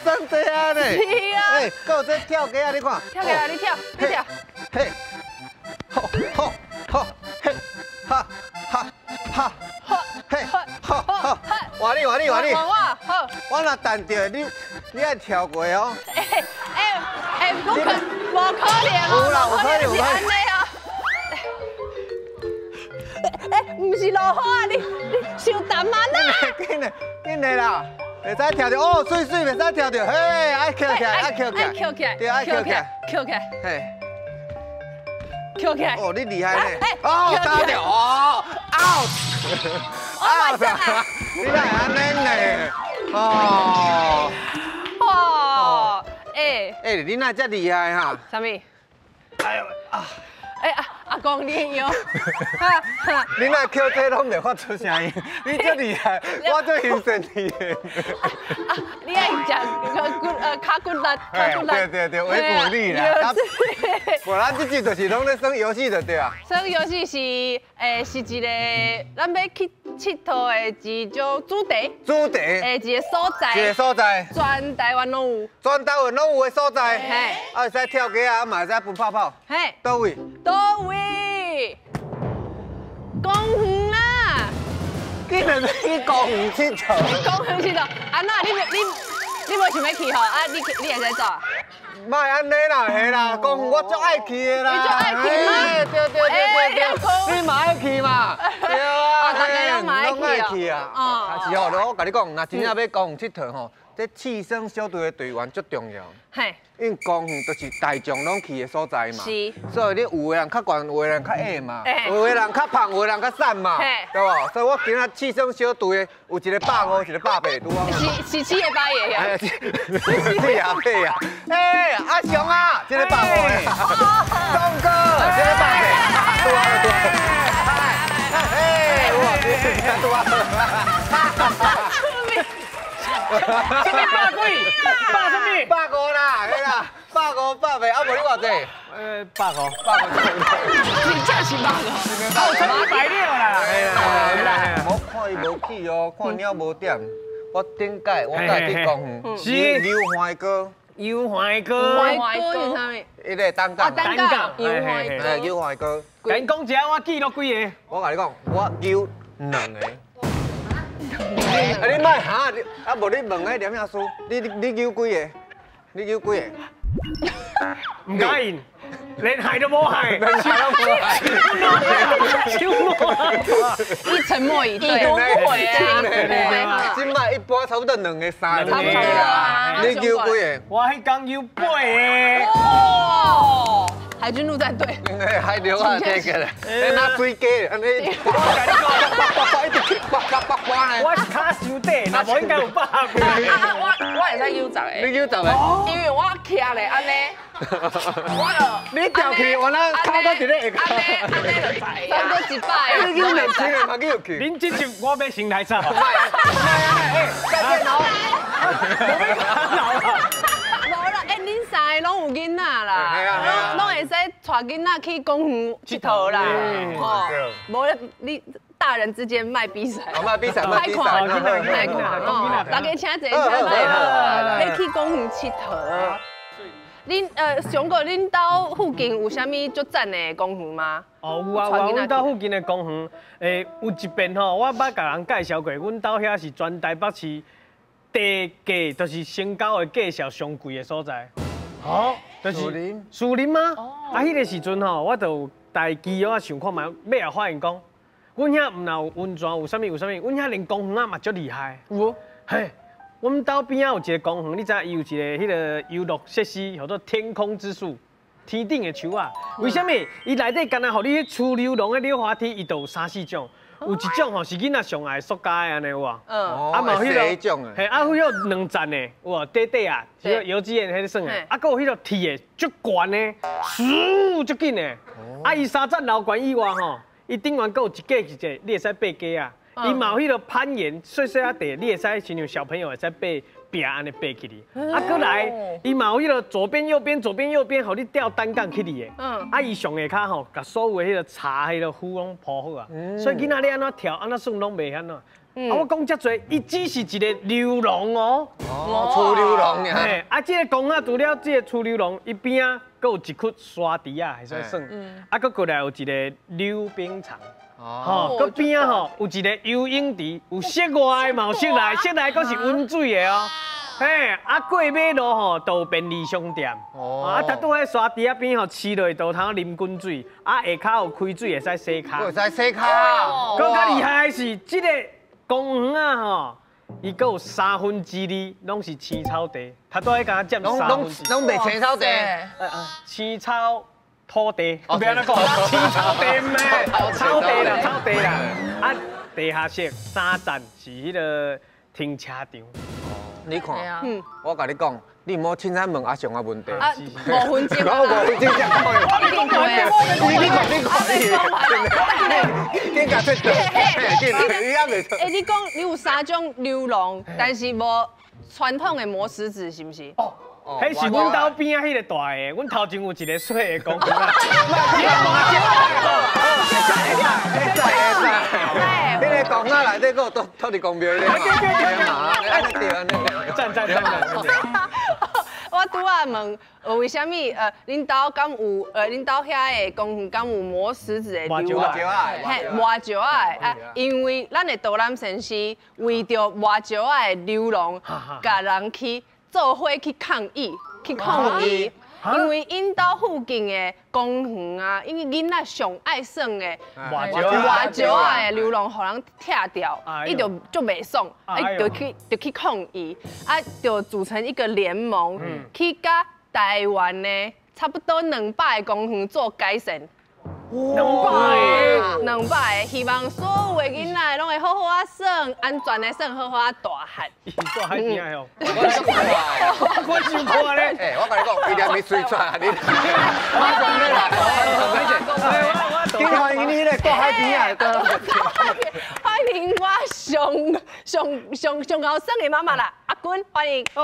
耍這啊呢？是啊。哎，閣有這跳格仔，你看。跳格仔，你跳，你跳。嘿，好，好，好，嘿，哈，哈，哈，嘿，好，好，換你，換你，換你。換我，好。我若彈著你，你愛跳過哦。哎哎哎，無可，無可能哦，有啦，有可能，是按呢哦。哎，毋是落雨啊，你傷淡啊啦！緊嘞，緊嘞啦，袂使跳著哦，媠媠袂使跳著，嘿，愛抾起來，愛抾起來，愛抾起來，對，愛抾起來，抾起來，嘿，抾起來。哦，你厲害咧！哦，打著哦，out，out，你哪會按呢呢？哦，哇，哎，哎，你哪遮厲害哈？啥物？哎呦啊！哎，阿公你喲，你若抾這攏袂發出聲音，你遮厲害，我足欣賞你的。啊，你愛食骨跤骨力，跤骨力。對對對，為鼓勵啦。無，咱這集就是攏咧耍遊戲就對啊。耍遊戲是是一個咱欲去𨑨迌的一種主題。主題。一個所在。一個所在。全台灣攏有。全台灣攏有的所在。嘿。啊，會使跳格仔，嘛會使噴泡泡。嘿。佗位？佗位？公園啦！竟然去公園𨑨迌？公園𨑨迌，啊那你無想欲去吼？啊，你會使走啊？莫按呢啦，嘿啦，公園我足愛去的啦。你足愛去嗎？對對對對對，你嘛愛去嘛？對啊，大家攏嘛愛去啊。哦，是哦，我共你講，若真正欲公園𨑨迌吼，這試耍小隊的隊員足重要。嘿。因為公園就是大眾攏去的所在嘛。是。所以你有的人較懸，有的人較矮嘛。有的人較胖，有的人較瘦嘛。對無？所以我今仔試耍小隊的有一個150，一個180，拄好。是是七個八個呀。七個八個啊！哎，阿雄啊，這個150的。東哥，這個100個，拄好拄好。哎，哇，這拄好。啥物百幾？百啥物？ 150啦，嘿啦，150百八，啊無你偌濟？150，150。真正是150。號稱160啦。嘿啦，我看伊無去哦，看鳥無點。我頂擺我帶去公園，是游歡哥。游歡哥。歡哥是啥物？彼個單槓。單槓。游歡哥。游歡哥。共𪜶講一下，我記錄幾個？我共你講，我游兩個。啊！你莫哈，啊無你問彼連亞書，你游幾個？你游幾個？毋敢應，連害都無害，連害都無害，手無。你沉默以對，已讀不回啊！這擺一般差不多兩個三個。差不多啊。你游幾個？我彼工游八個。哇！海軍陸戰隊。海陸啊，這個啦，那水雞，按呢。我共你講，一直去，叭叭叭叭呢。我是跤傷短，若無應該有100個。啊，我會使游10個。你游10個？因為我徛咧按呢，我就你掉去，原來跤閣佇咧下。按呢按呢就10個。差不多100個。你游2000個嘛游去。恁這集我欲先來走。莫按呢，哎，再見哦。我欲老啊。無啦，哎，恁三个攏有囡仔啦，攏會使帶囡仔去公園𨑨迌啦，吼，無咧，你大人之間莫比賽，莫比賽，莫比賽，歹看，哦，大家請坐，請坐，欲去公園𨑨迌。恁上哥，恁兜附近有啥物足讚的公園嗎？哦，有啊有啊，阮兜附近的公園，有一遍吼，我捌共人介紹過，阮兜遐是全台北市地價，就是成交的價數上貴的所在。哦，就是樹林嗎？啊，彼個時陣吼，我就有大機我想看覓，尾後發現講，阮遐毋但有溫泉，有啥物有啥物，阮遐連公園仔嘛足厲害。有。嘿，阮兜邊仔有一個公園，你知影伊有一個彼個遊樂設施，叫做天空之樹，天頂的樹仔。為啥物？伊內底干焦予你去出溜廊的溜滑梯，伊就有三四種。有一種吼是囡仔上愛塑膠的按呢有無？嗯。啊嘛有彼個種，嘿，啊有彼個兩層的，有無？短短啊，是個幼稚園彼個耍的。啊，閣有彼個鐵的，足懸的，唰足緊的。啊，伊三層樓懸以外吼，伊頂懸閣有一格一個，你會使爬格仔。伊嘛有彼個攀岩，細細仔塊，你會使親像小朋友會使爬壁按呢爬起去。啊，閣來，伊嘛有彼個左邊右邊左邊右邊，予你吊單槓起去的。啊，伊上下跤吼，共所有的彼個柴彼個敷攏鋪好啊。所以囡仔你按怎跳，按怎耍攏袂按怎。啊，我讲遮濟，伊只是一個溜廊哦。哦，儲溜廊爾。啊，這個公園除了這個儲溜廊，伊邊仔閣有一窟沙池仔，會使耍。啊，閣過來有一個溜冰場。哦。閣邊仔吼有一個游泳池，有室外嘛有室內，室內閣是溫水的哦。嘿，啊過馬路吼，就有便利商店。哦。啊，拄拄喺沙池仔邊吼，饲落就通啉滾水，啊下跤有開水會使洗跤。會使洗跤。閣較厲害的是這個公園啊吼，伊閣有2/3攏是青草地，他拄仔敢若佔三分之攏袂青草地。青草土地，欲按怎講？青草地毋是，草地啦，草地啦。啊，地下室3層是彼个停車場。你看，我共你講，你毋好凊彩問阿雄的問題。啊，5分鐘。我5分鐘才講。你講，你講，你講，緊共出錯。你還袂錯。欸，你講你有3種溜廊，但是無傳統的磨石子，是毋是？哦，彼是阮兜邊仔彼個大的，阮頭前有一個細的公園。彼個公園內底閣有土地公廟咧。對對對。讚讚讚讚！我拄仔問，為啥物恁兜敢有恁兜遐个公園敢有磨石子的溜廊？嘿，磨石仔的啊，因為咱的導覽先生為著磨石仔的溜廊，共人去做伙去抗議，去抗議。因為𪜶兜附近的公園啊，因為囡仔上愛耍的磨石仔的溜廊，予人拆掉，伊就足袂爽，伊就去抗議，啊，就組成一個聯盟，去佮台灣的差不多200個公園做改善。200個，希望所有的囡仔攏會好好仔耍，安全的耍，好好仔大漢。伊住海邊哦。我想看咧。欸，我共你講，伊連咪水出啊，你。緊歡迎你咧，住海邊啊！歡迎我上上上上後生的媽媽啦，阿君，歡迎。哦。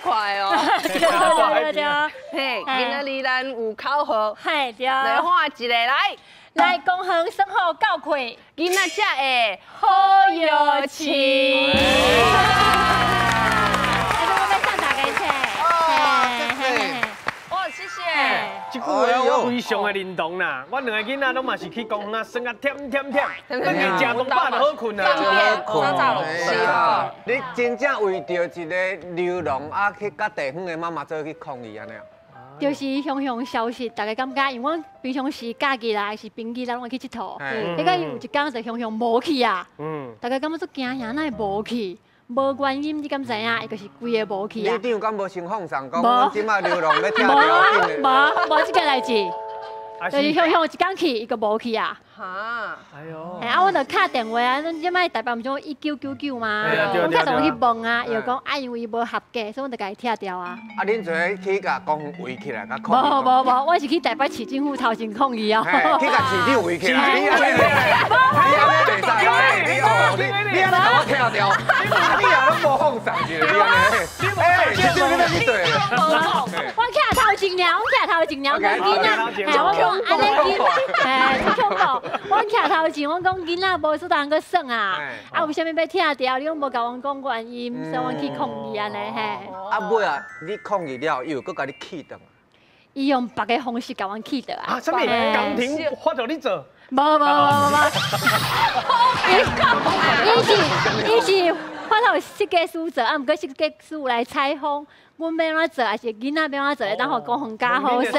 快哦！對對對，嘿，今仔日咱有口號，嘿對，來喊一个來，來公園耍好教誨，囡仔才會好藥錢。我欲送大家册，哦，謝謝。這句話我非常的認同啦，我兩个囡仔攏嘛是去公園啊，耍啊忝忝忝，轉去食飯飽就好睏啊。好睏，是啊。你真正為著一个溜廊啊，去佮地方的媽媽做伙去抗議按呢？就是雄雄消息，大家感覺，因為阮平常時假日啦，還是平日啦，攏會去𨑨迌。彼個有一工就雄雄無去啊，大家感覺足驚嚇，哪會無去？無原因，你敢知影？伊就是規个無去啊。里長敢無先放送講，阮這擺溜廊欲拆掉？無無這個代誌，就是雄雄一工去，伊就無去啊。哈，哎呦，啊，阮就敲電話啊，咱這擺台北毋是1999嗎？阮敲電話去問啊，伊就講啊，因為伊無合格，所以阮就共伊拆掉啊。啊，恁做伙去共公園圍起來，共抗議？無無無，我是去台北市政府頭前抗議哦。去共市長圍起來。你按呢，你按呢袂使，你哦，你按呢共我拆掉，你也攏無放送一下，你按呢？哎，市長你欲去佗？我徛頭前爾，我徛頭前爾，講囡仔，我講按呢囡，嘿，足恐怖。我徛頭前，我講囡仔無所通閣耍啊，啊為啥物欲拆掉？你攏無共阮講原因，所以阮去抗議按呢嘿。啊尾啊，你抗議了，伊有閣共你氣轉？伊用別个方式共阮氣轉啊！啊，啥物？工程發予你做？無無無無無。伊是發予設計師做，啊，毋過設計師有來採訪。阮欲按怎做，還是囡仔欲按怎做，會當予公園較好耍？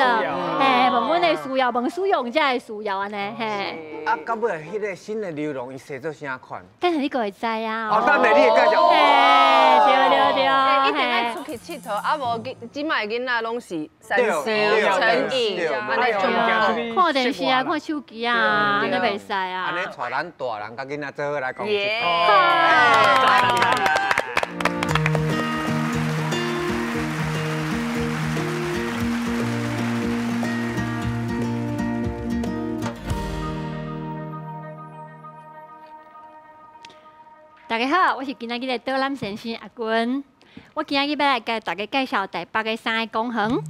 嘿，問阮的需要，問使用者的需要按呢，嘿。啊，到尾彼个新的溜廊，伊設做啥款？等下你閣會知啊。哦，等下你會介紹。嘿，對對對。一定愛出去𨑨迌，啊無這擺囡仔攏是3C 成癮，按呢就看電視啊，看手機啊，按呢袂使啊。按呢帶咱大人佮囡仔做伙來講。大家好，我是今仔日的導覽先生阿君。我今仔日欲來共大家介紹台北的三个公園。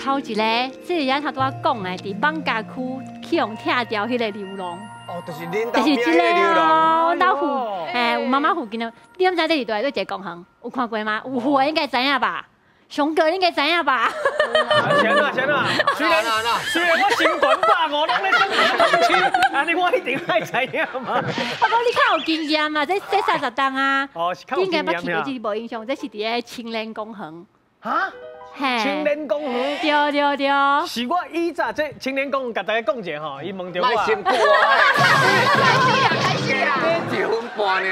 頭一个，這是咱頭拄仔講的，佇艋舺區去予拆掉彼个流浪。哦，就是恁兜就是這个哦，阮兜附，欸，有媽媽附近的，你敢知這是佗一个公園？有看過嗎？有赴的應該知影吧？雄哥應該知影吧？是按怎是按怎？雖然我身懸150，攏咧耍公親，按呢我一定愛知影嘛。我講你較有經驗嘛，這30冬啊，哦，是較有你應該捌去過，經驗這無印象，這是佇咧青年公園。哈？青年公園。對對對。是我以前這青年公園，共大家講一下吼，伊問著我。莫辛苦啊！開始啊！一分半爾。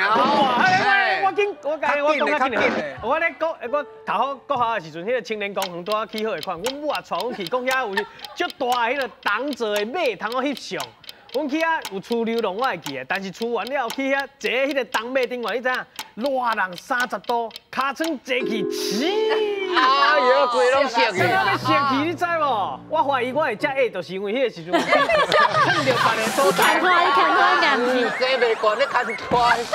我緊，我家我講較緊。我咧國，我讀好國校的時陣，彼个青年公園拄仔起好的款，阮母也帶阮去，講遐有足大的彼个銅做的馬通好翕相。阮去遐有趨流浪，我會記得，但是趨完了後去遐坐彼个銅馬頂懸，你知影？熱人30度，尻川坐去，黐。哎呦，規攏燒去。啥物燒去？你知無？我懷疑我會遮矮，就是因為彼个時陣碰著別个所在。你看看，你看看，敢毋是？生袂慣，你牽拖燒。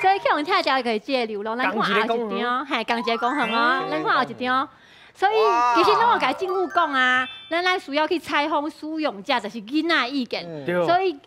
所以去予拆掉就是這个流浪，咱看後一張，嘿，仝一个公園哦，咱看後一張。所以其實攏有共政府講啊，咱來需要去採訪使用者，就是囡仔意見。所以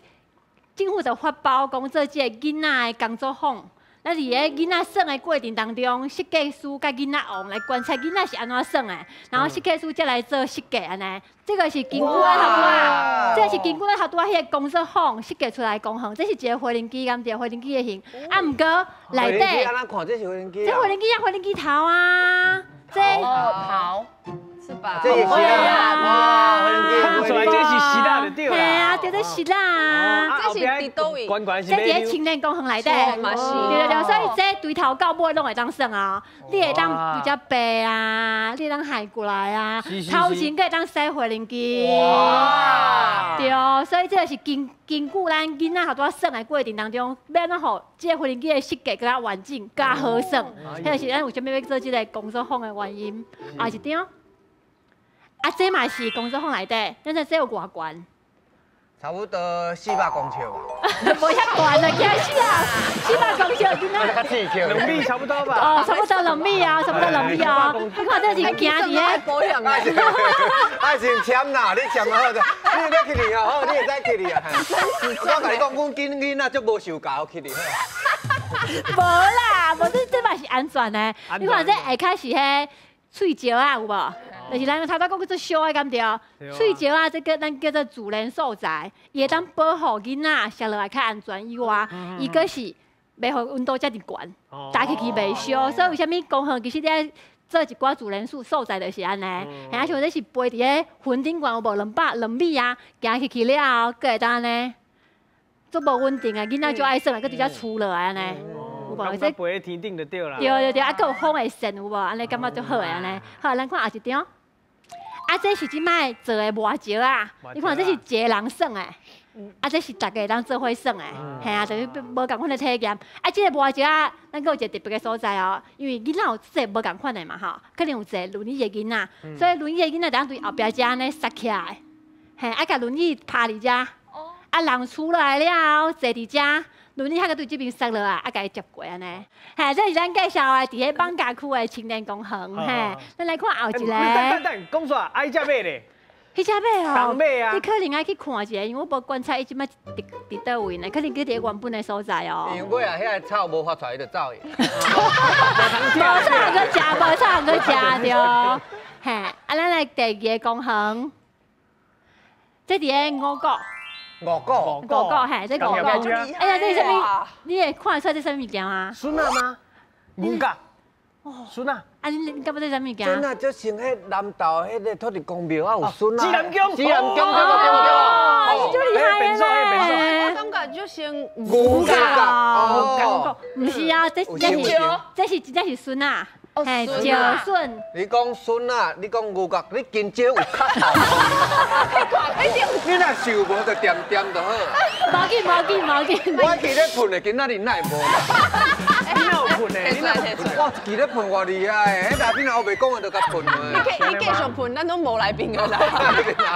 政府就發包講做這个囡仔的工作坊。咱佇咧囡仔耍的過程當中，設計師佮囡仔王來觀察囡仔是按怎耍的，然後設計師才來做設計按呢。這個是根據咱頭拄仔，這是根據咱頭拄仔彼个工作坊設計出來的公園，這是一個飛輪機，敢對？飛輪機的型。啊，毋過內底，按怎看？這是飛輪機。這飛輪機啊，飛輪機頭啊，這頭是吧？這是啊，看出來這是石仔就對啦。嘿啊，對，這石仔啊。這是佇佗位？這佇咧青年公園內底。對對對，所以這對頭到尾攏會當耍啊！你會當對遮爬啊，你會當行過來啊，頭前閣會當駛飛輪機。對，所以這個是根據咱囡仔頭拄仔耍的過程當中，欲按怎予這個飛輪機的設計閣較完整、閣較好耍。彼就是咱為啥物欲做這个工作坊的原因。後一張。啊，這嘛是工作坊內底，咱知這有偌懸？差不多400公尺吧。無遐懸啊，驚死啊！400公尺，囡仔。2米差不多吧。哦，差不多2米啊，差不多2米啊。你看這是行佇咧。愛先簽啦，你簽好者，你咧去哩哦，好，你會使去哩啊。我共你講，阮囡仔足無受教去哩。無啦，無這嘛是安全的。你看這下跤是彼喙石仔有無？就是咱頭拄講叫做燒的，敢對？喙石仔，這个咱叫做自然素材，伊會當保護囡仔摔落來較安全以外，伊閣是袂予溫度遮爾懸，踏起去袂燒。所以為啥物公園其實咧做一寡自然素材就是按呢？嚇，啊像這是飛佇咧雲頂懸有無200米啊，行起去了後，閣會當按呢，足無穩定啊，囡仔足愛耍，閣直接出落來按呢。這飛天頂就對啦。對對對，啊，閣有風會扇有無？按呢感覺足好的按呢。好，咱看後一張。啊，這是這擺做的磨石仔，你看這是一个人耍的，啊，這是逐家通做伙耍的，嘿啊，就是無仝款的體驗。啊，這个磨石仔，咱閣有一个特別的所在哦，因為囡仔有這無仝款的嘛吼，可能有坐輪椅的囡仔，所以輪椅的囡仔會當對後壁遮按呢塞起來，嘿，啊，共輪椅趴佇遮，啊，人出來了後坐佇遮。輪椅較閣對這邊塞落來，啊，共伊接過按呢。嘿，這是咱介紹的，佇咧艋舺區的青年公園。嘿，咱來看後一个。等等，講煞，啊，彼隻馬咧？彼隻馬哦，銅馬啊！你可能愛去看一下，因為我無觀察伊這擺佇佗位呢，可能佇佇原本的所在哦。因為尾啊，遐个草無發出來，伊就走去。無草閣食，無草閣食對。嘿，啊，咱來第二个公園，這佇咧五股。五股，五股嘿，這五股。哎呀，這是啥物？你會看得出這啥物件嗎？筍仔嗎？牛角。筍仔。啊，你感覺這啥物件？筍仔就像彼南投彼个土地公廟啊，有筍仔。指南宮。指南宮對無對無對無。哦，足厲害的咧。我感覺就像牛角。哦。毋是啊，這是真正是筍仔。嘿，石筍。你講筍仔，你講牛角，你緊張有較頭。你若想無就恬恬就好。無緊無緊無緊。我去咧噴的，今仔日哪會無？你哪有噴的？你哪有噴？我一支咧噴偌厲害，彼來賓若烏白講的就共噴。你繼續噴，咱攏無來賓个啦。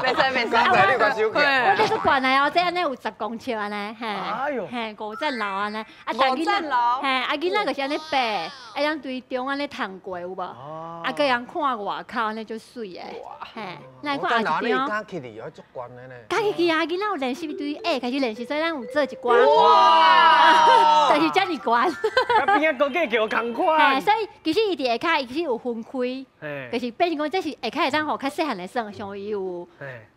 袂使袂使。剛才你有共收起來。我這足懸的哦，這按呢有10公尺按呢，嘿，嘿，五層樓按呢，啊，五層樓，嘿，啊，囡仔就是按呢爬，會當對中按呢探過有無？啊，閣會當看外口按呢足媠的，嘿，來看後一張。敢去哩，足懸的呢。敢去去啊！囡仔有練習對下開始練習，所以咱有做一寡。哇！就是遮爾懸。佮邊仔高架橋仝款。嘿，所以其實伊佇下跤，伊其實有分開，就是變成講這是下跤會當予較細漢的耍，像伊有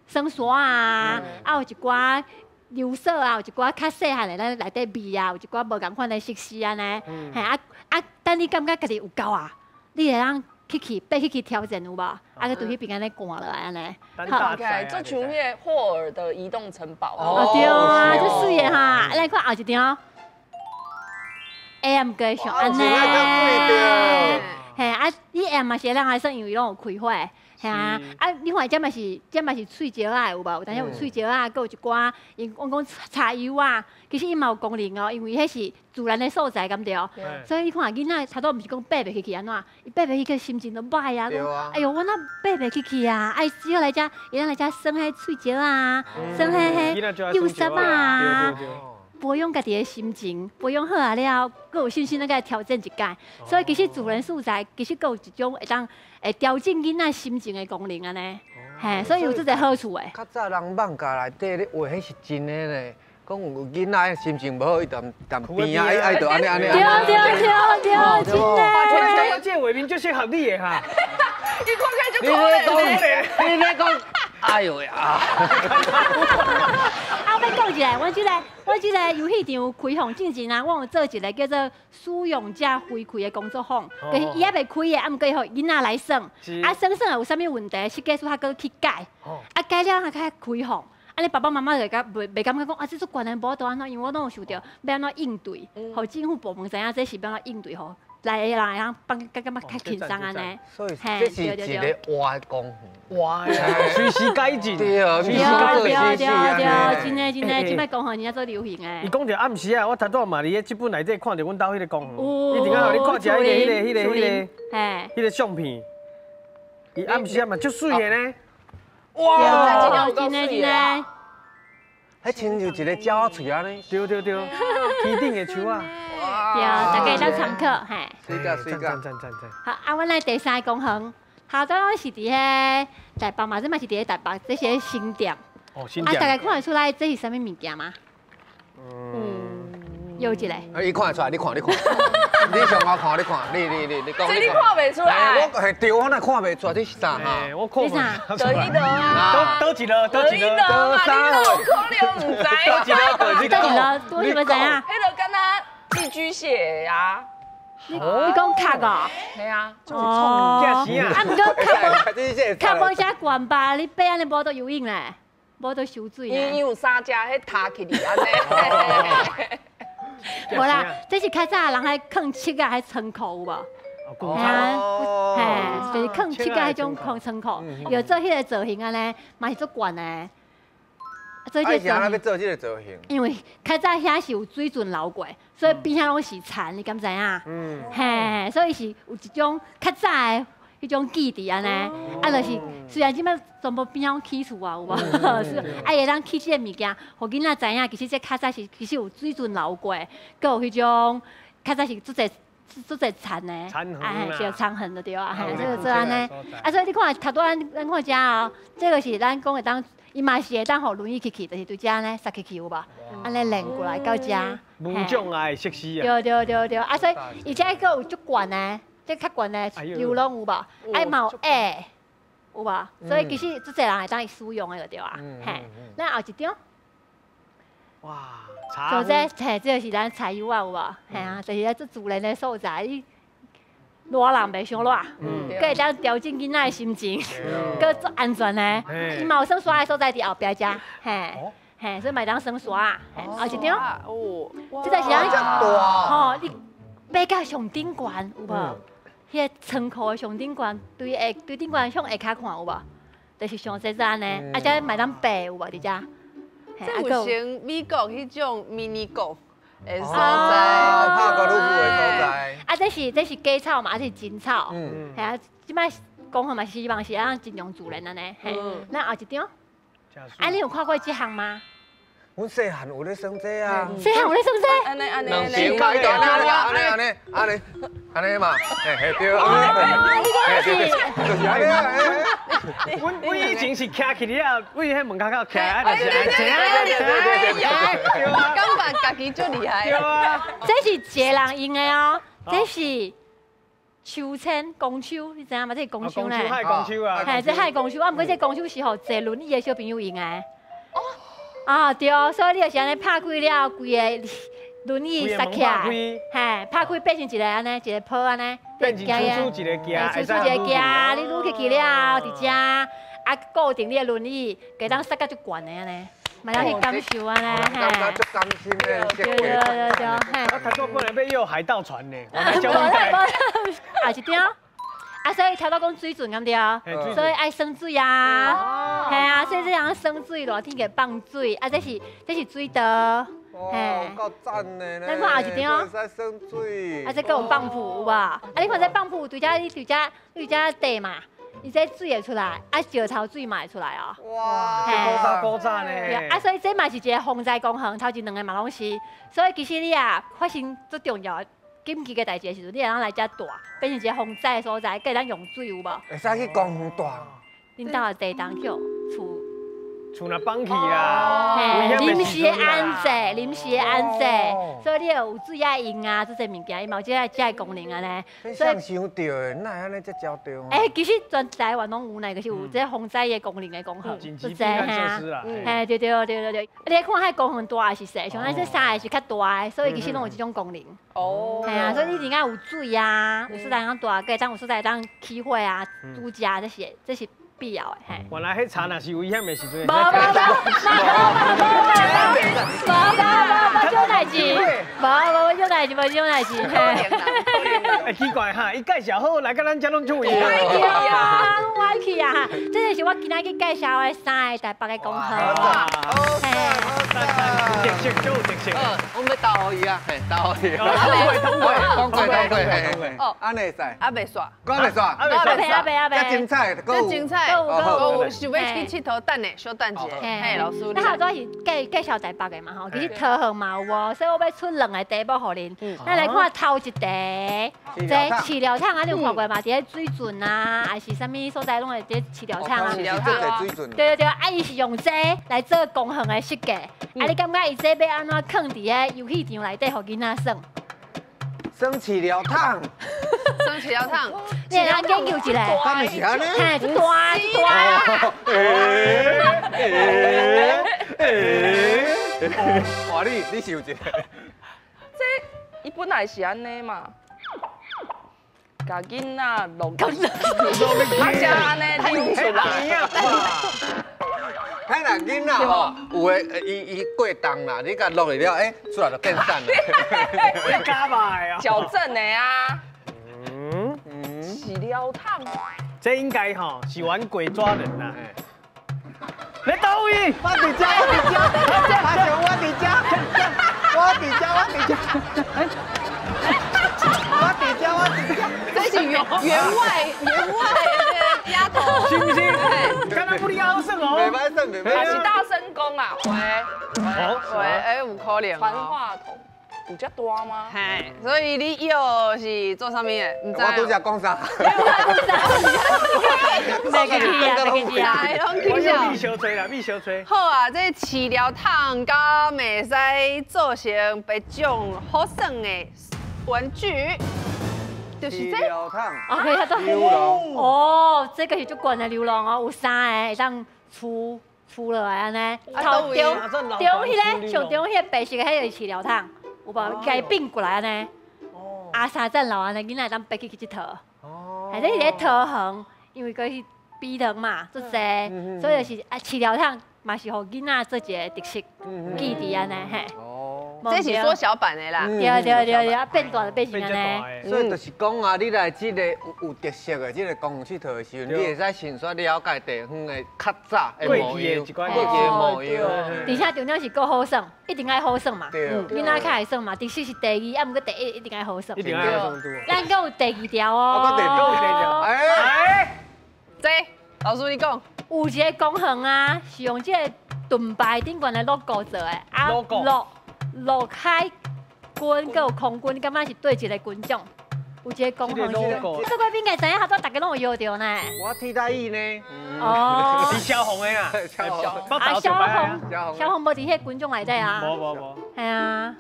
耍沙啊，啊有一寡溜索啊，有一寡較細漢的咱內底味啊，有一寡無仝款的設施按呢。嘿啊啊，等你感覺家己有夠啊，你會當去爬去挑戰有無？啊，閣對彼邊按呢摜落來按呢。好，就像彼個霍爾的移動城堡。哦，對啊，足媠的哈！來看後一張。下暗閣上按呢，嘿啊！你下暗嘛是會當來耍，因為攏有開火，嘿啊！啊，你看這嘛是，這嘛是喙石仔的有無？有當時有喙石仔，閣有一寡，𪜶阮講柴油仔，其實伊嘛有功能哦，因為彼是自然的所在，敢對？所以你看囡仔頭拄毋是講爬袂起去按怎？伊爬袂起去心情都歹啊！講，哎喲，我哪爬袂起去啊？愛只好來遮，會當來遮耍彼喙石仔，耍彼彼幼沙啊。培養家己的心情，培養好啊了後，閣有信心來共伊挑戰一擺。所以其實自然素材其實閣有一種會當會調整囡仔心情的功能按呢。嘿，所以有這個好處的。較早人艋舺內底咧畫，彼是真的呢。講有囡仔心情無好，伊踮踮邊仔，愛就按呢按呢。對對對對，真的。我感覺這個畫面足適合你的哈。你看起來就可憐。你咧講，哎喲呀！啊，我欲講一下，阮這個遊戲場開放進前啊，我有做一個叫做使用者回饋的工作坊，就是伊猶未開的，啊，毋過予囡仔來耍，啊，耍耍有啥物問題，設計師還閣去改，啊，改了還較開放，按呢爸爸媽媽就較袂感覺講啊，這足懸的，無法度按怎，因為我攏有想著欲按怎應對，予政府部門知影這是欲按怎應對吼。來的人會當放較感覺較輕鬆按呢。所以這是一個活的公園，活的，隨時改進，對，對對對，真的真的，這擺公園真正做流行的。伊講著暗時啊，我頭拄仔嘛佇咧這本內底看著阮兜彼個公園，伊陣間予你看一下彼個、彼個、彼個、彼個，彼個相片，伊暗時啊嘛足媠的呢。哇，真的真的。彼親像一個鳥仔喙按呢。對對對，天頂的樹仔。對，大家當參考，嘿。媠甲媠甲。讚讚讚讚。好，啊，阮來第三個公園，頭拄是佇彼台北嘛，這嘛是佇咧台北，這是咧新店。哦，新店。啊，大家看會出來這是啥物物件嗎？嗯。有一個。啊，伊看會出來，你看，你看。你上後看，你看，你你你你講。這你看袂出來。我嘿對，我哪看袂出來，這是啥？我看袂出來。倒一个啊？倒一个？倒一个？倒啥？你哪有可能毋知？倒一个？你倒一个？我怎麼知影？彼个敢若寄居蟹啊？你講殼哦？係啊，哦，啊，毋過殼無遮懸吧？你爬按呢無得游泳咧，無得泅水咧。伊有三隻，彼塌起哩按呢。無啦，這是較早人彼囥粟仔彼倉庫有無？嘿啊，嘿，就是囥粟仔彼種空倉庫，有做彼個造型按呢，嘛是足懸的。做這個造型，做這個造型。因為較早遐是有水圳流過，所以邊仔攏是田，你敢知影？嗯。嘿，所以是有一種較早的彼種記憶按呢，啊，就是雖然這擺全部邊仔攏起厝啊，有無？是，啊，會當起這個物件，予囡仔知影，其實這較早是其實有水圳流過，閣有彼種較早是足濟足濟田的，哎，對，田園就對啊，嘿，這個做按呢，啊，所以你看，頭拄咱咱看遮哦，這個是咱講會當。伊嘛是會當予輪椅去去，就是對遮按呢塞去去有無？按呢連過來到遮。無障礙設施啊。對對對對，啊所以而且閣有足懸的，這較懸的遊廊有無？啊嘛有矮，有無？所以其實足濟人會當使用的就對啊。嘿，咱後一張。哇，就這，嘿，這個是咱柴油仔有無？嘿啊，就是咧足自然的所在。熱人袂傷熱，閣會當調整囡仔的心情，閣足安全的。伊嘛有耍沙的所在佇後壁遮，嘿，嘿，所以嘛會當耍沙。後一張，這個是咱吼，你爬到上頂懸有無？彼個倉庫的上頂懸，對下對頂懸向下跤看有無？就是上濟遮按呢，啊，遮嘛會當爬有無？佇遮。這有像美國彼種 mini golf 的所在。拍高爾夫的所这是假草嘛，啊这是真草。嗯。啊，这摆公园嘛是希望是按尽量自然按呢。嘿。咱后一张。啊，你有看过这项吗？阮细汉有咧耍这啊。细汉有咧耍这？按呢按呢按呢。两边嘛，按呢按呢按呢按呢按呢嘛，嘿嘿对。哦，你讲是。就是按呢。阮以前是徛起了，为彼门口口徛，啊就是按呢。对对对对。感觉家己足厉害。对啊。这是一个人用的哦，这是秋千公手，你知影吗？这是公手呢。海公手啊。嘿，这海公手，啊，毋过这公手是予坐轮椅的小朋友用的。哦。啊对，所以你就是按呢拍开了，规个轮椅塞起来，嘿，拍开变成一个按呢，一个坡按呢，变成出出一个镜，出出一个镜，你撸起去了，伫遮啊固定你的轮椅，会当塞甲足悬的按呢，嘛当去感受按呢，嘿，感觉足甘心的，对对对对，嘿。我头拄本来欲约海盗船呢，啊一张。啊，所以头拄讲水准敢对？所以爱耍水啊，嘿啊，所以这样耍水，热天会放水，啊，这是水道，嘿，够赞的咱看后一张，会使耍水。啊，这阁有泵浦有无？啊，你看这泵浦对遮，你对遮，对遮地嘛，伊这水会出来，啊，石头水嘛会出来哦。哇，古早古早呢。啊，所以这嘛是一个防灾公园，头前两个嘛拢是。所以其实你啊，发生最重要的紧急的代志的时阵，你会当来遮蹛，变成一个防灾的所在，阁会当用水有无？会使去公园蹛。恁兜的地动去厝厝若崩去啊，临时的安置，临时的安置，所以你会有水爱用啊，这些物件，伊嘛有这个功能按呢。所以想著的，哪会按呢遮焦著？欸，其实全台湾拢有呢，就是有这防灾的功能的公园，紧急避难设施啦。嘿，对对对对对，你看彼公园大抑是细，像咱这三个是较大的，所以其实拢有这种功能。哦。嘿啊，所以你一定爱有水啊，有所在通蹛，阁会当有所在当起火啊、煮食这些，这是必要的。嘿。原来彼贼若是危险的时阵。无无无无无无无无这种代志，无无这种代志，无这种代志。欸，奇怪哈，伊介绍好来到咱遮拢出位。歪去啊，拢歪去啊！这就是我今仔日介绍的三个台北的公园。好，特色，足有特色。我欲投予伊啊，嘿，投予伊。通过，通过，通过，通过，哦，按呢会使。啊，袂煞。阁袂煞。啊袂啊袂啊袂。遮精彩，遮精彩，阁有想欲去𨑨迌，等下小等一下。嘿，老师。咱头拄是介绍台北的嘛吼，其实桃园嘛有哦，所以我欲出两个题目予恁。咱来看头一题，这饲料桶啊，你有看过嘛？伫咧水圳啊，抑是啥物所在拢会伫饲料桶啊。饲料桶。对对对，啊，伊是用这来做公园的设计。啊，你感觉伊这欲按怎囥伫咧游戏场内底，予囡仔耍？耍饲料桶。耍饲料桶。你会当研究一下。敢是按呢？嘿，这大这大。哇，你想一下。这伊本来是按呢嘛，共囡仔落，啊，才按呢溜出来。彼若囡仔吼，有的伊过重啦，你共落去了，欸，出来就变瘦了。加码啊！矫正的啊。饲料桶。这应该吼是玩鬼抓人啦。你佗位？我伫遮，我伫遮，阿雄，我伫遮，我伫遮，我伫遮，我伫遮，我伫遮。这是员外的丫头，是毋是？敢若不哩好耍哦。袂歹耍，袂歹。是大声公啊，喂喂，哎，有可能。传话筒有遮大吗？嘿，所以你又是做啥物的？毋知。我拄才讲啥？袂记啊，袂记啊。拢起笑。米烧炊啦，米烧炊。好啊，这饲料桶敢会使做成别种好耍的玩具？就是这。饲料桶。哦，遐都。哦，这个是足悬的溜廊哦，有三个会当出出落来按呢。头中中彼个上中彼个白色的，彼个是饲料桶，有无？共伊并过来按呢。哦。阿三层楼按呢，囡仔会当爬去去𨑨迌。哦。这是咧桃园，因为阁是埤塘嘛，足济，所以就是啊，饲料桶嘛是予囡仔做一个特色记忆按呢嘿。哦。這是縮小版的啦。對對對對，啊變大就變成按呢。所以就是講啊，你來這个有特色的這个公園𨑨迌的時陣，你會使先煞了解地方的較早的模樣，過去的模樣。而且重點是閣好耍，一定愛好耍嘛。囡仔較會耍嘛，特色是第二，啊毋過第一一定愛好耍。一定愛好耍。咱閣有第二條哦。第二條。哎，這老師你講。有一个公園啊，是用這个盾牌頂懸的 logo 做的，啊，陸海軍閣有空軍，你感覺是對一个軍種？有一个公園是，這個應該知影，好多大家攏有搖著呢。我替代役呢。哦。是消防的啦。啊，消防，消防無佇彼個軍種內底啊。無無無。係啊。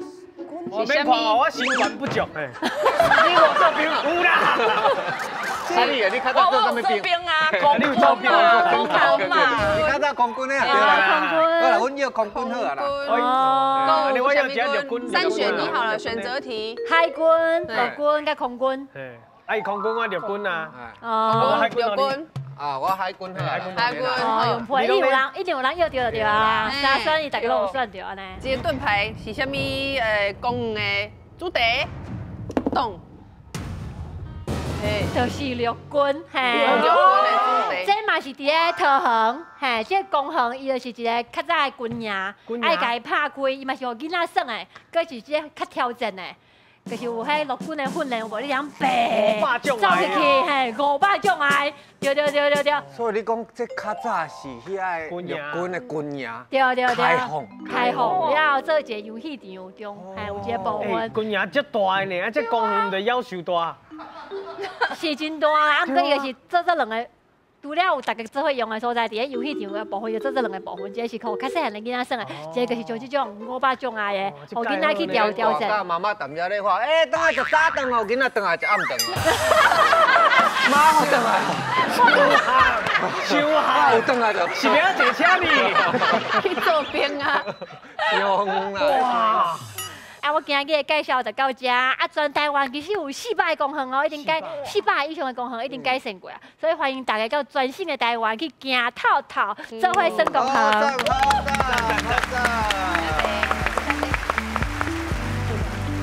我免看我，我身懸不足。你無做兵有啦。啊你啊，你較早做啥物兵？兵啊，空軍啊，空軍嘛。你較早空軍的啊？對啦。空軍。好啦，阮叫空軍好啊啦。哦。我要加陸軍。三選一好了，選擇題。海軍、陸軍佮空軍。嘿，啊伊空軍我陸軍啊。哦。海軍陸軍。啊，我海軍好。海軍。哦，用配，一定有人，一定有人搖著對啊。三選一，大家攏有選著按呢。這个盾牌是啥物？公園的主題？動。就是陸軍，嘿，這嘛是佇咧桃園，嘿，這個公園伊就是一个較早的軍營，愛共伊拍開，伊嘛是予囡仔耍的，閣是這較挑戰的，就是有彼陸軍的訓練，有無？你通爬，走入去，嘿，500種愛，對對對對對。所以你講這較早是遐个陸軍的軍營，對對對，開放，開放了後做一個遊戲場中，嘿，有一個部分。軍營遮大呢，啊，這公園就夭壽大。是真大啊！毋過伊就是做這兩个，除了有逐家做伙用的所在，佇咧遊戲場的部分，就做這兩个部分，一个是予較細漢的囡仔耍的，一个就是像這種500種愛的，予囡仔去挑挑戰。媽媽踮遐咧喊，欸，轉來食早頓哦，囡仔轉來食暗頓。媽好轉來，傷害，有轉來就，是欲坐車呢？去做兵啊！伤啦！啊，我今日的介紹就到這。啊，全台灣其實有400个公園哦，已經改400以上的公園已經改善過啊，所以歡迎大家到全省的台灣去行透透，做伙耍公園。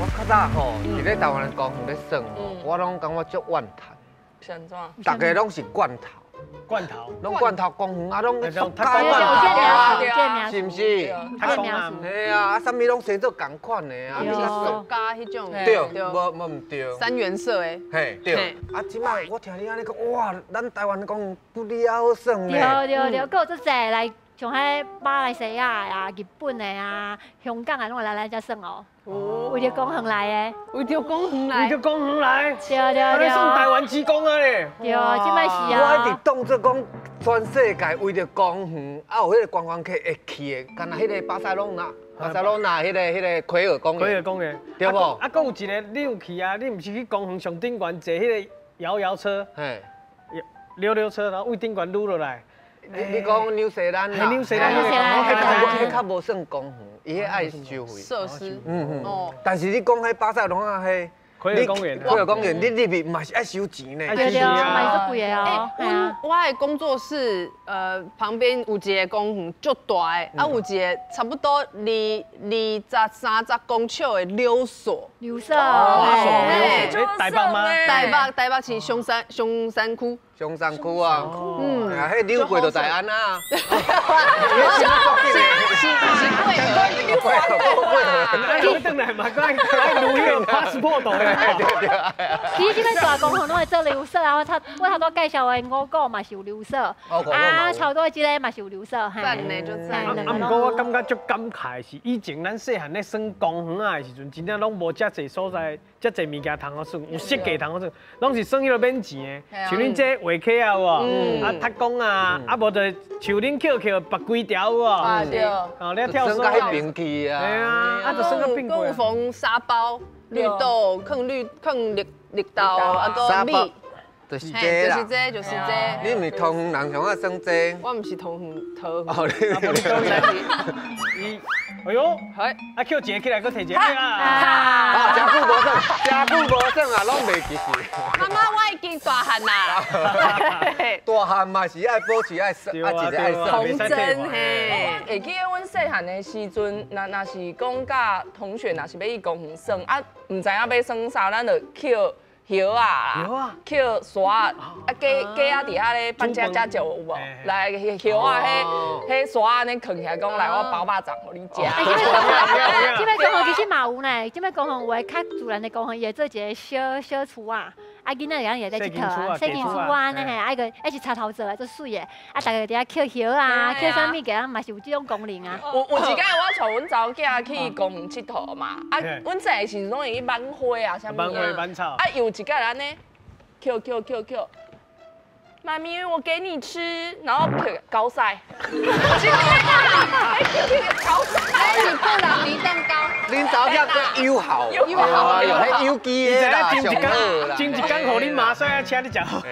我較早吼，佇咧台灣的公園咧耍吼，我攏感覺足怨嘆。是按怎？大家攏是罐頭。罐頭，攏罐頭公園啊，攏塑膠罐頭啊，是毋是？嘿啊，啊，啥物攏生做仝款的啊，塑膠彼種，對，無無毋對。三原色的，嘿，對。啊，這擺我聽你按呢講，哇，咱台灣公園不離啊好耍呢。對對對，閣有足濟來，像彼馬來西亞的啊、日本的啊、香港的，攏會來咱遮耍哦。為著公園來的，為著公園來，為著公園來，對對對，算台灣之光啊咧。對，這擺是啊。我一直當作講，全世界為著公園，啊有彼个觀光客會去的，敢若彼个巴塞隆納，巴塞隆納彼个奎爾公園，奎爾公園，對無？啊，閣有一个，你有去啊？你毋是去公園上頂懸坐彼个搖搖車，嘿，溜溜車，然後位頂懸擼落來。你講紐西蘭啦，紐西蘭，彼較無算公園，伊彼愛收費設施。嗯嗯。哦。但是你講彼巴塞隆納彼，奎爾公園，奎爾公園，你入去嘛是愛收錢呢。對對，嘛是足貴的哦。欸，我的工作室旁邊有一个公園，足大的，啊有一个差不多20、30公尺的溜索。溜索。嘿，台北嗎？台北，台北市松山區。松山區啊，嗯，啊，彼溜過就大安啊。是是過過啊，你轉來嘛，閣愛留彼个 passport 的。對對。其實這擺大公園攏會做溜索啊，我頭拄介紹的五股嘛是有溜索，啊，差不多這个嘛是有溜索。讚呢，就讚。啊，毋過我感覺足感慨是，以前咱細漢咧耍公園仔的時陣，真正攏無遮濟所在，遮濟物件通好耍，有設計通好耍，攏是耍彼个免錢的，像恁這畫溪啊有無？啊，踢公啊，啊無就樹恁捡捡拔幾條有無？啊對。哦，你跳绳到彼边去啊。對啊，啊就耍到变过。有縫沙包、綠豆、囥綠囥綠綠豆，啊閣米。就是這啦，就是這，就是這。你毋是桃園人上愛耍這？我毋是桃園，桃園。哦，你，哎呦，啊，捡一個起來，閣提一個啊！啊，誠久無耍，誠久無耍啊，攏袂記。媽媽，我已經大漢啦。大漢嘛是愛保持愛耍，啊，一個愛耍。童真嘿。會記得阮細漢的時陣，若是講佮同學，若是欲去公園耍，啊，毋知影欲耍啥，咱就抾葉仔啦，抾沙啊，雞雞仔伫遐咧扮家家酒有無？來葉仔，彼沙按呢囥起來，講來我包肉粽予你食。這擺公園其實嘛有呢，這擺公園有的較自然的公園，伊會做一个小小厝仔，啊囡仔會當會咧𨑨迌啊，細間厝仔呢嘿，啊個抑是柴頭做的，足媠的，啊逐个佇遐抾葉啊，抾啥物件，嘛是有這種功能啊。有一工我帶阮查某囝去公園𨑨迌嘛，啊，阮細个時陣攏會去挽花啊，啥物挽花挽草。啊，有一擺按呢，抾抾抾抾，媽咪，我給你吃，然後抾狗屎，真的啊，抾狗屎，那是布朗尼蛋糕。恁查某囝閣友好，友好，迄有機的啦，上好啦。前一工予恁媽說請你食好了。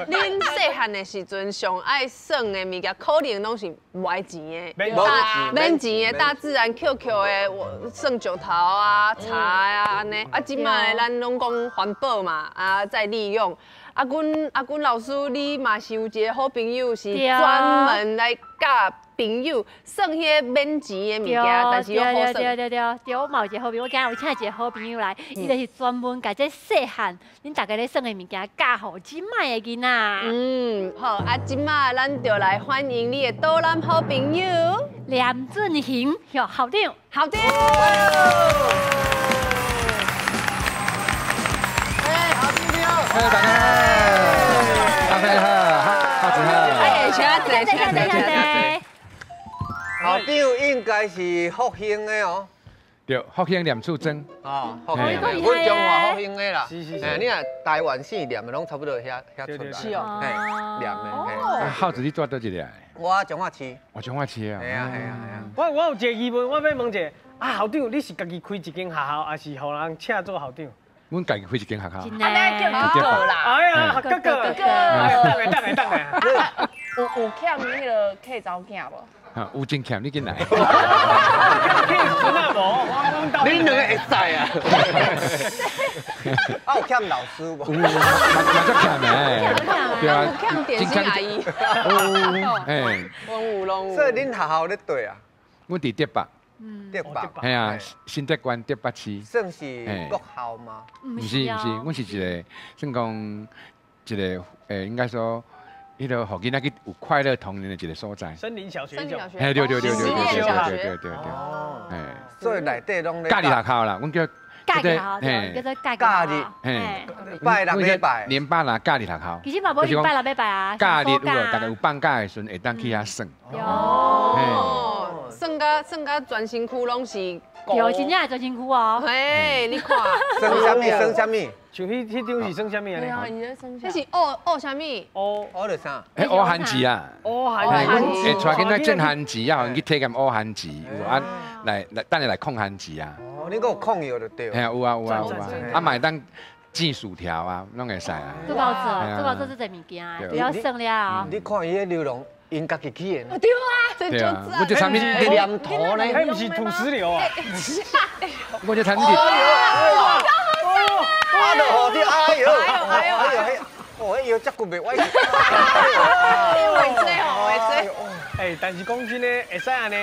恁細漢的時陣上愛耍的物件，可能攏是無愛錢的，免錢的，大自然抾抾的，耍石頭啊、柴啊按呢。啊，這擺咱攏講環保嘛，啊再利用。啊，阮老師，你嘛是有一個好朋友，是專門來教朋友耍彼個免錢的物件，但是又好耍。對對對對，對，我嘛有一個好朋友，我今日有請一個好朋友來，伊就是專門共這細漢恁大家咧耍的物件教予這擺的囡仔。嗯，好，啊，這擺咱就來歡迎你的導覽好朋友連俊雄校長。校長。哎，校長你好。大家好，大家好，校長好。哎，請坐，請坐，請坐。校長應該是復興的哦。對，復興念厝莊。哦，復興的，阮彰化復興的啦。是是是。你若台灣省念的攏差不多遐出來。是哦。嘿，念的。啊，孝子你住佗一个？我彰化市。我彰化市啊。嘿啊嘿啊嘿啊。我有一个疑問，我欲問一下，啊，校長，你是家己開一間學校，還是予人請做校長？阮家己開一間學校。按呢叫哥哥啦。哎呀，哥哥，哥哥，等下等下等下。有欠彼个客查某囝無？有真欠，你緊來。你兩个會使啊？啊，有欠老師無？有，嘛足欠的。對啊，有欠點心阿姨。哎，攏有攏有。所以恁學校咧佗啊？阮佇竹北。竹北。嘿啊，新竹縣竹北市。算是國校嗎？毋是毋是，阮是一个算講一个應該說。彼个予囡仔去有快樂童年的一个所在。森林小學。森林小學。嘿，對對對對對對對對對。哎。所以內底攏咧。假日學校啦，阮叫。假日學校，叫做假日。嘿。拜六禮拜。連班啦，假日學校。其實嘛，無禮拜六禮拜啊。假日有無？大家有放假的時陣，會當去遐耍。哦。耍甲全身軀攏是。對，真正全身軀哦。嘿，你看。耍啥物？耍啥物？像彼張是耍啥物啊？對啊，伊咧耍啥？彼是学啥物？学著啥？彼乌番薯啊！乌番薯。会带囡仔种番薯啊，予𪜶去体验乌番薯，有啊，来等下来控番薯啊。哦，你阁有控药就對。嘿啊，有啊有啊有啊，啊嘛會當煎薯條啊，攏會使啊。做夠做，做夠做這濟物件，不要耍了。你看伊彼流浪，𪜶家己起的。對啊，這對啊，我這產品黏土呢？彼毋是土石流啊？我這產品。啊！就予你，哎呦，哎呦，哎呦，哦，迄腰脊骨袂歪。会这吼，会这。哎，但是講真的，會使按呢，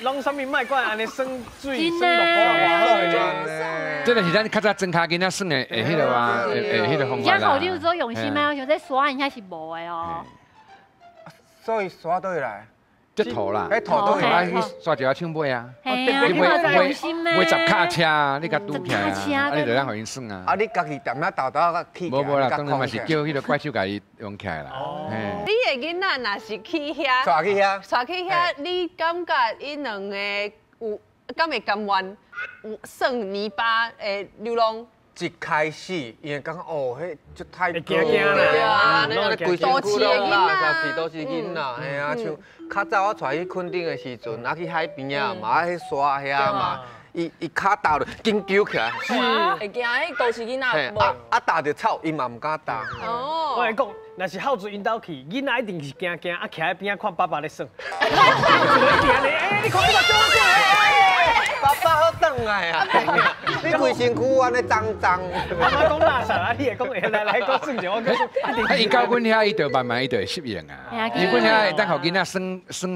攏啥物莫管按呢耍水耍落雨這個是咱較早庄跤囡仔耍的，會彼个啊，會彼个方法啦。而且校長做用心啊，像這沙應該是無的哦。所以沙佗來？這土啦，彼土佗來？去刷一下手尾啊。你買買十卡車，你共拄起來啊，你就通予𪜶耍啊。啊，你家己踮遐沓沓仔起。無無啦，當然嘛是叫彼個怪手共伊用起來啦。你的囡仔若是去遐，帶去遐，帶去遐，你感覺𪜶兩个有敢會甘願有耍泥巴的流浪？一開始，伊會感覺哦，彼足太驚驚啦，對啊，都市的囡仔，都市囡仔，嘿啊，像較早我帶去墾丁的時陣，啊去海邊仔嘛，啊彼沙遐嘛，伊伊跤踏落，紧揪起来。是，会惊彼都市囡仔无。啊啊，踏著草，伊嘛毋敢踏。哦。我来讲，若是孝子𪜶兜去，囡仔一定是惊惊，啊，徛喺边仔看爸爸咧耍。哎，你看你嘛做啥？爸爸好转来啊！你规身躯按呢脏脏。妈妈讲垃圾啊，你会讲会来来，阁耍者，我讲。啊，伊到阮遐，伊就慢慢伊就会适应啊。伊阮遐会当予囡仔耍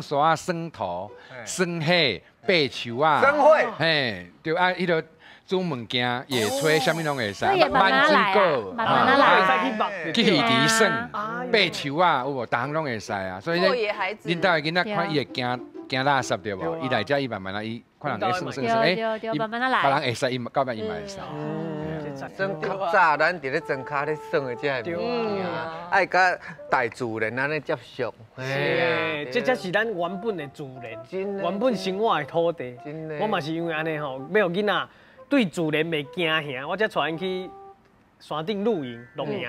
耍沙、耍土、耍火、爬树啊。耍火。嘿，对啊，彼个煮物件、野炊，啥物拢会使。慢水果，慢慢来。去鱼池耍、爬树啊，有无？逐项拢会使啊。所以咧，恁兜的囡仔看伊会惊惊垃圾对无？伊来遮伊慢慢啊，伊看人咧耍耍耍，哎，伊慢慢来。别人会使，伊到尾伊嘛会使。耍较早，咱伫咧庄跤咧耍的这个物件，爱佮大自然按呢接触。是，这才是咱原本的自然，原本生活的土地。我嘛是因为按呢吼，欲予囡仔对自然袂惊吓，我才带𪜶去山顶露营露营，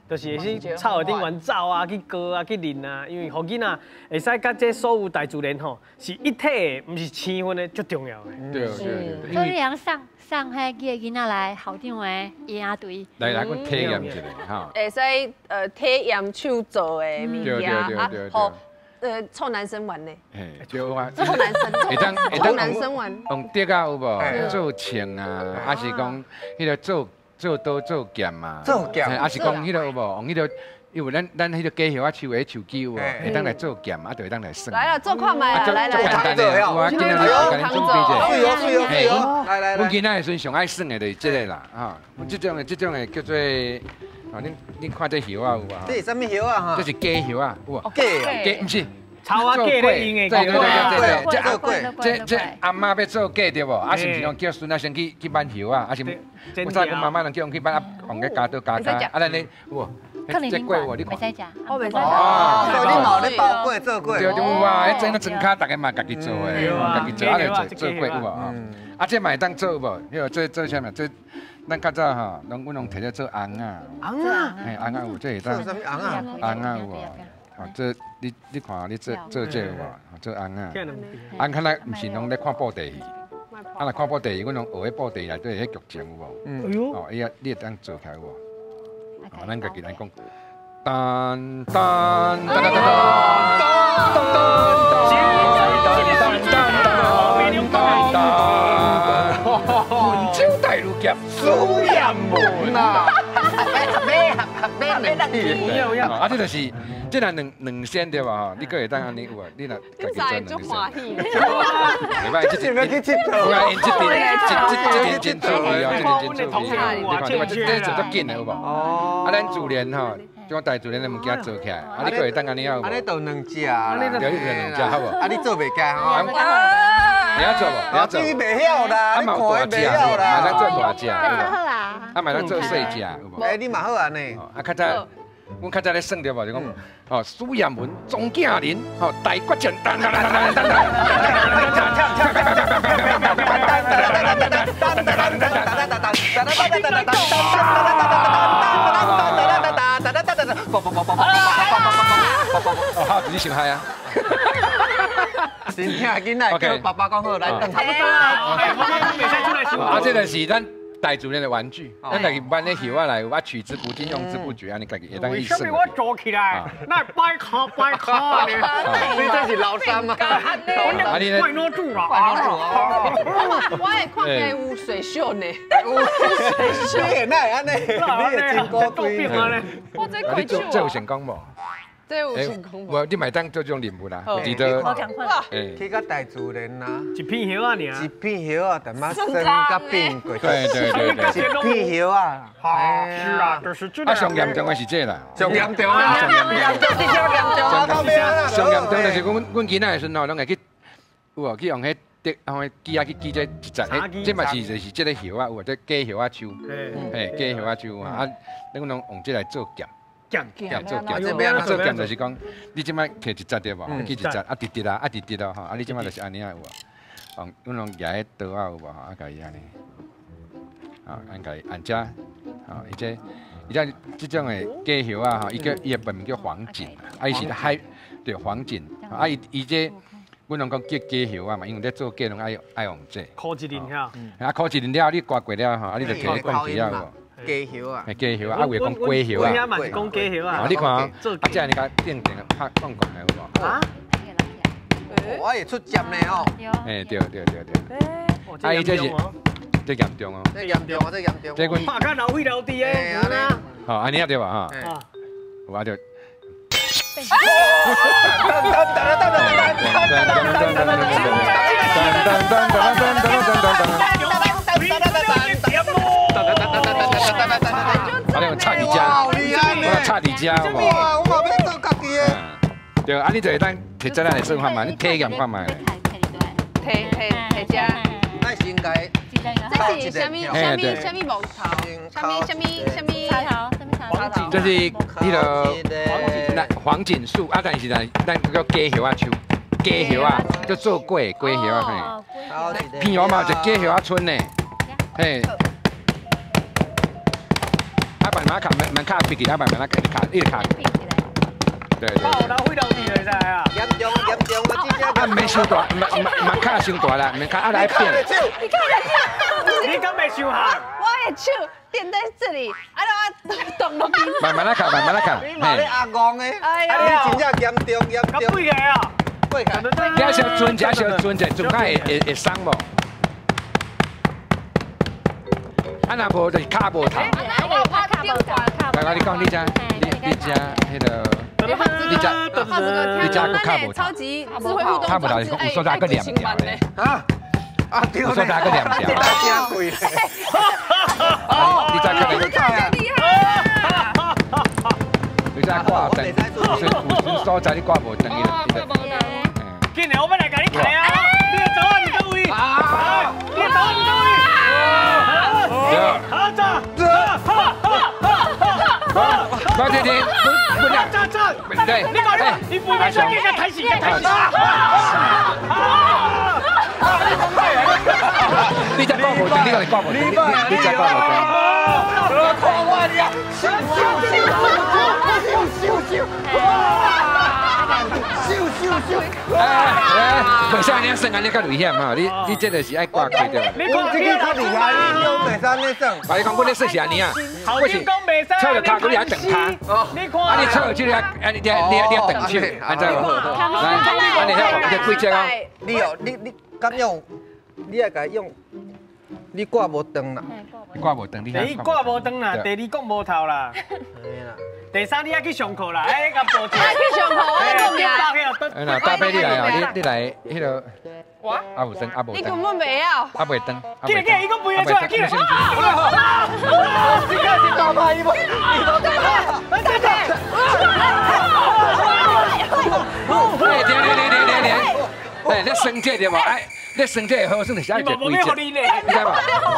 就是会使草的顶悬走啊，去过啊，去淋啊，因为予囡仔会使佮这所有大自然吼是一体的，毋是生分的，足重要的。对对对。所以你送送彼几个囡仔来校长的营队，来来，阮体验一下吼。会使体验手做的物件啊，予臭男生玩呢。嘿，对啊。臭男生，臭男生玩。用竹仔有无？做枪啊，还是讲彼个做做刀做剑啊？做剑。还是讲彼个有无？用彼个，因为咱咱彼个假叶仔树的树枝有无？会当来做剑，啊，就会当来耍。来了，做看觅啊！来来，简单的，有啊，今仔日我共恁准备一下。水哦水哦水哦！来来来。阮囡仔的时阵上爱耍的就是这个啦，哈。这种的这种的叫做，啊，恁恁看这叶仔有啊？这是啥物叶仔哈？这是假叶仔，有无？假假，毋是。草仔粿咧用的，对对对对，这这阿嬷欲做粿对无？啊是毋是拢叫孙仔先去去挽叶仔？啊是，我早阮妈妈拢叫阮去挽，啊用个剪刀剪剪，啊咱咧有无？这粿有无？你看。袂使食。我袂使。哦，所以你嘛有咧包粿做粿。对对有啊，彼阵庄跤逐个嘛家己做的，家己做啊就做做粿有无？啊这嘛会当做有无？彼个这做啥物？这咱较早吼，拢阮拢摕来做尪仔。尪仔。嘿，尪仔有这会当。做啥物尪仔？尪仔有无？哦，这你你看，你做做这有无？做尪仔，尪较来毋是拢咧看布袋戏，啊若看布袋戏，阮拢学彼布袋戏内底彼剧情有无？嗯。哦，伊啊，你会当做起来有无？哦，咱家己来讲，噔噔噔噔噔噔噔噔噔噔噔，温州大女侠苏彦文啊！买买啊，这就是。这若两两仙对吧？吼，你阁会当按呢有啊？你若家己做两仙，袂歹，这阵有啊，𪜶这阵这这阵真趣味哦，这阵真趣味。你看，你看，这这做足紧的有无？哦。啊，咱自然吼，这种大自然的物件做起来，啊，你阁会当按呢有无？按呢就两只啦。对，你就两只好无？啊，你做袂起吼？你要做无？你要做。你袂晓啦，你看伊袂晓啦。嘛当做大只，啊，嘛当做细只，有无？哎，你嘛好按呢。啊，较早。阮较早咧耍著无，就讲哦，苏彦文、钟景林，吼，大决战，噔噔噔噔噔噔，好，你想嗨啊？真听囡仔叫爸爸讲好来，差不多啦，啊，这就是咱大自然的玩具，咱家己挽咧叶仔来，我取之不尽，用之不绝，按呢家己会当去耍。为什么我做起来，那摆卡摆卡呢？你这是老三吗？啊，你怪攞住啦！我会看起来有水袖呢。有水袖，你哪会按呢？你会真高贵呢？我这开手。这有成功无？这有成功无？无，你嘛会当做这种任务啦。记得。去到大自然啊，一片叶仔尔。一片叶仔，淡仔酸甲变过。对对对对。一片叶仔。是啊，就是这。啊，上严重的是这啦。上严重啊！上严重，上上严重就是阮阮囡仔的时阵吼，拢会去有无去用彼竹，用彼枝仔去枝这一节，这嘛是就是这个叶仔，有无？这假叶仔树，嘿，假叶仔树啊，咱拢用这来做剑。剑做剑，做剑就是讲，你这摆摕一节对无？举一节，啊直直啊，啊直直咯吼，啊你这摆就是按呢啊有无？用阮拢举彼刀仔有无？啊，共伊按呢，啊，按共伊按遮，吼，伊这伊这这种的假叶仔吼，伊叫伊的本名叫黄锦，啊，伊是海对黄锦，啊伊伊这。阮攏講叫雞葉啊嘛，因為咧做雞攏愛用這。箍一輪嚇。啊，箍一輪了，你刮過了吼，啊，你就摕咧講起啊。雞葉啊。雞葉啊，啊有的講雞葉啊。阮遐嘛是講雞葉啊。你看啊，這你共定定拍講講的有無？啊？我會出針呢吼。哎，對對對對。啊，伊這是這嚴重哦。這嚴重啊，這嚴重。這阮拍甲流血流滴的。好，按呢對吧？哈。我就。我咧插伫遮，我插伫遮，哇！我嘛欲做家己的。對，啊，你就會當提這來算看覓，你體驗看覓。提提提遮。咱先共。這是啥物啥物啥物木頭？啥物啥物啥物茶頭？啥物茶頭？這是彼個黃錦樹啊，但是咱叫雞葉仔樹，雞葉仔叫做粿雞葉仔嘿。片湖嘛有一個雞葉仔村呢，嘿。啊，慢慢卡，慢慢卡，闭起，啊，慢慢卡，卡，一直卡。对对。哦，流血流滴会使啊。严重严重啊！啊，毋免伤大，毋毋卡伤大啦，毋免卡啊来变。你敢袂伤寒？我的手垫在这里，啊，我动落去。慢慢来卡，慢慢来卡。你嘛咧阿戆的，哎呀，你真正严重严重。背起来啊！背起来。你小尊者，小尊者，尊较会松无？啊，若无就是卡无头。来，我你讲，你遮，你遮彼个，你遮，你遮阁卡无头。超级智慧互动卡无头是讲有所在阁念条咧。啊啊对。有所在阁念条。真贵。你遮可能。厉害。你遮挂灯，有所在你挂无灯伊就。今年我欲来共你开啊！你的走啊，伫佗位？啊！你的走啊，伫佗位？好，走，走，好，好，好，好，我这这，不走走，对，你讲你不免说，你个抬死，抬死。你才挂无灯，你讲你挂无灯，你才挂无灯。我看我你啊，咻咻咻咻咻咻，咻咻咻。哎哎，袂使按呢算，按呢较危险吼！你这就是爱挂开着。你讲这个较厉害，你讲袂使按呢算。我你讲，阮咧算是按呢啊。头先讲袂使，抽著跤，你爱断跤。你看，啊你抽这个，啊你断手，按怎无？来，按呢晓，这几只啊？你哦，你敢用？你爱共用？你挂无断啦？你挂无断，你第一挂无断啦，第二讲无头啦。第三，你爱去上课啦，哎，甲报去上课，我讲名。哎啦，大伯你来哦，你来，彼个。我。啊有灯，啊无灯。你根本袂晓。啊袂灯。起来起来，伊讲背会出来，起来。这个是大伯，伊无，伊无对对对。哎，停停停停停停！哎，你算这对无？哎。你算这好算就是爱一个规则，你知无？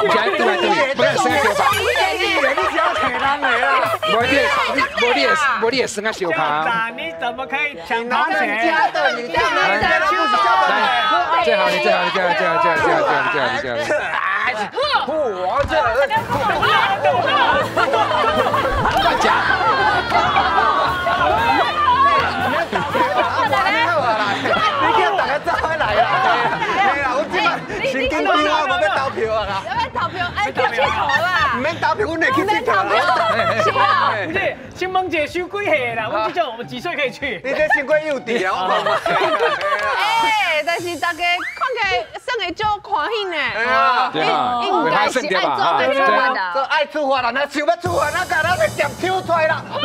唔是爱对来对，不要算啊相拍。你是要找人的啦。无你，无你会，无你会算啊相拍。你怎么可以抢同学？家的，你家的，来，最好你最好你最好最好最好最好最好最好。我这。乱讲。你叫大家走开来啦！神经病啊！我欲投票啊啦！欲投票，爱去𨑨迌啦！毋免投票，阮会去𨑨迌。是啊，不是，先问一下收几岁啦？阮这种我们几岁可以去？你这伤过幼稚啊！我讲嘛。哎，但是大家看起来算会足欢喜呢。对啊，应该是爱做爱处罚的。做爱处罚啦，那想欲处罚，那共咱个剑抽出来啦！哇！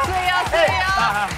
对啊，对啊。